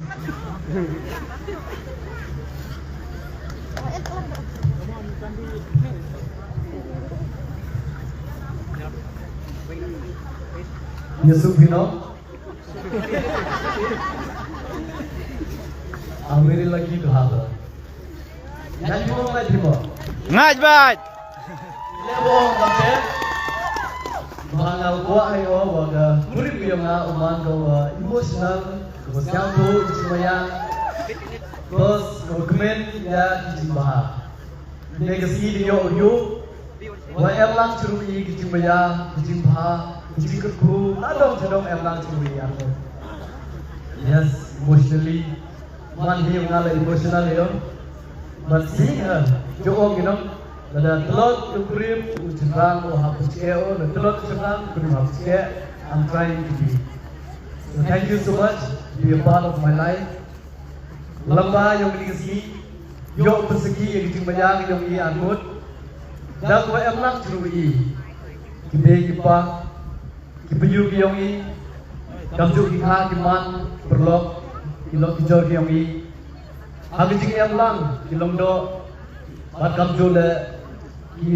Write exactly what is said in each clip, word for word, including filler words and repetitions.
Yusuf Hino. I'm really lucky to have her. Ngai thimo, ngai thimo. Ngai bad. Lebo ngate. Ba nga kwah ïa u wa ka kurim ïa nga u man ka wa emotional, ka wa sngewthuh, ka wa sngewthuh. Bos, ka wa kmen ïa ki jingbha. Ne ka sngi dang ïoh ïa u wa em lang shuh ïa ki jingbha, ki jingbha, ki jingkyrkhu, la dong sha dong em lang shuh ïa u. Yes, emotionally. Man hi nga la emotional ïa u. Ban sing ha, jong ong ïa u. Lada tlot u kurim u shynrang u hap shkeh u, lada tlot u shynrang u kurim hap shkeh. I'm trying to be. So thank you so much. Be a part of my life. Lamba ïong ki sngi. Ïoh pynsngi ïa ki jingbha ïong i arngut. Da ka wa em lang shuh ïa ki bei ki pa. Ki briew ki ïong i, kamjooh ki kha ki man, ki paralok, ki lok ki jor ki ïong i. Ha ka jingïalang ki long doh, bad kamjooh leh ki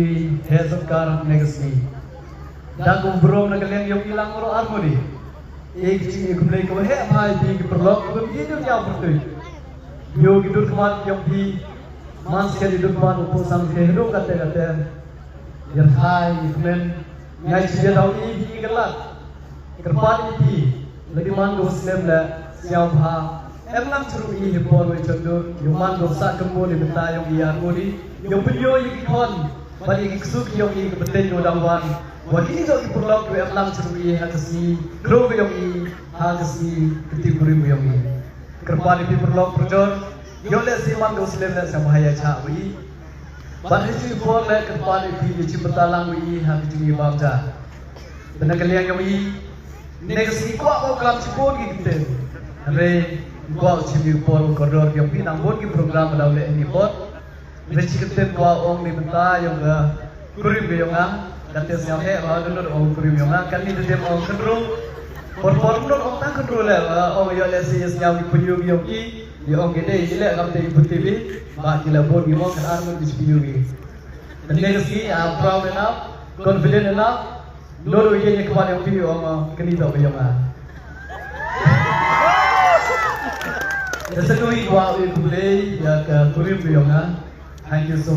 heh sorkar ne ka sngi. Da ka burom na ka liang ïong i lang ruh arngut i. E ka jingïakynduh ka wa heh bha ïa ki paralok, kiba ïa duh ïa pyrtuit. Ïoh ki dur khmat ïong i, man sket ïa dur khmat u pun sam ke ïa duh kate kate. Ïa khai ïa kmen. Ngai shi ïa daw i hi ka lad. Kyrpad ïa phi. Lada man ka wa slem leh sñiawbha. Em lang shuh ïa hi por wa chondur. Ïa man ka wa sah kynbun ïa bynta ïong i arngut i. Ïa pynïoh ïa ki khon. Bad ïa ki ksuk ïong i ka bteng wa dang wan. Wa kini jong ki paralok wa em lang shuh ïa ha ka sngi. Kro ka ïong i ha ka sngi. Ka tip kurim ïong i. Kyrpad ïa phi paralok parajor. Ïoh leh shi man ka wa slem leh sñiawbha ïa chah wa i. Bad ha ki por leh kyrpad ïa phi ïa shi bynta lang wa i ha ki jingïabam ja. Bad na ka liang ïong i. Ne ka sngi kwah wa klam shibun ki ktien. Hynrei kwah u shim ïa u por u kordor ïong phi nang bun ki program ba daw leh ha ki por. Hynrei shi ktien kwah ong ni bynta ïong ka kurim ka ïong nga. Kate sñiaw heh ba ka nud ong kurim ïong nga. Kane da dep ong khynroo. Por por nud ong tang khynroo leh ba ong ïoh leh shi ïa sñiaw ki pynïoh ïong ki. Ïa ong ki dei ïa leh kam te ki pynti bi. Ba ki la bun ki ong kan ar ngut ki pynïoh ki. Kane ka sngi I'm proud enough, confident enough. Nud u ïa ïa kaba ïong phi ong kani to ka ïong nga. Ïa sa kawei kwah u ïa khublei ïa ka kurim ka ïong nga. Thank you so much.